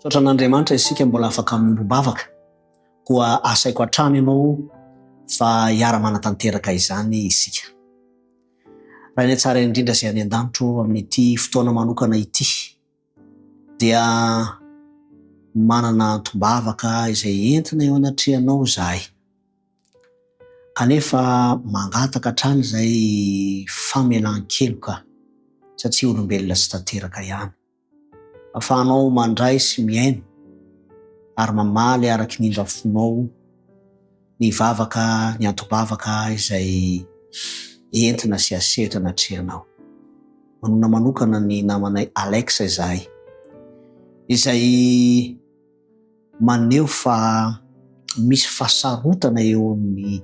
Misaotra an'Andriamanitra isika mbola afaka miombom-bavaka, koa asaiko hatrany ianao fa hiara-manatanteraka izany isika. Rainay tsara indrindra izay any an-danitra ô, amin'ity fotoana manokana ity dia manana antom-bavaka izay entina eo anatrehanao izahay. Kanefa mangataka hatrany izay famelan-keloka satria olombelona tsy tanteraka ihany. Afahanao mandray sy mihaino ary mamaly araky ny indra fonao ny vavaka, ny antom-bavaka izay entina sy aseho eto anatrehanao. Manona manokana ny namanay Alex izahay, izay maneho fa misy fahasarotana eo amin'ny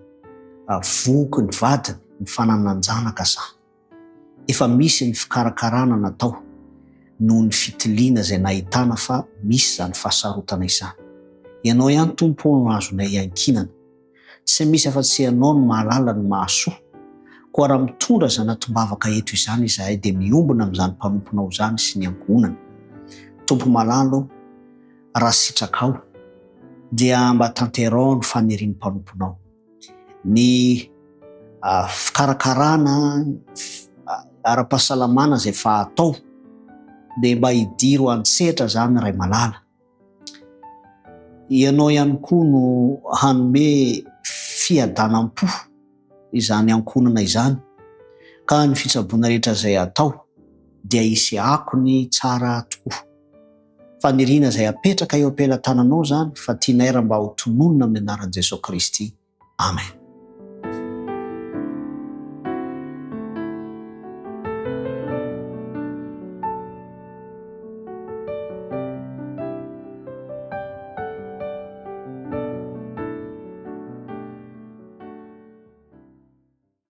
vohoky ny vadiny, ny fananan-janaka izany. Efa misy ny fikarakarana natao noho ny fitiliana izay nahitana fa misy izany fahasarotana izany. Ianao ihany Tompo ô no azonay iankinana. Tsy misy afa-tsy Ianao no mahalala ny mahasoa. Koa raha mitondra izany atombavaka eto izany izahay dia miombona amin'izany mpanomponao izany sy ny ankohonany. Tompo malala ô, raha sitrakao dia mba tanteraho ny fanirian'ny mpanomponao. Ny fikarakarana ara-pahasalamana izay efa atao dia mba hidiro an-tsehatra izany Ray malala. Ianao ihany koa no hanome fiadanam-po izany ankohonana izany ka ny fitsaboana rehetra izay atao dia hisy akony tsara tokoa. Faniriana izay apetraka eo am-pelatananao izany fa tianay raha mba ho tononina amin'ny anaran'i Jesoa Kristy. Amen.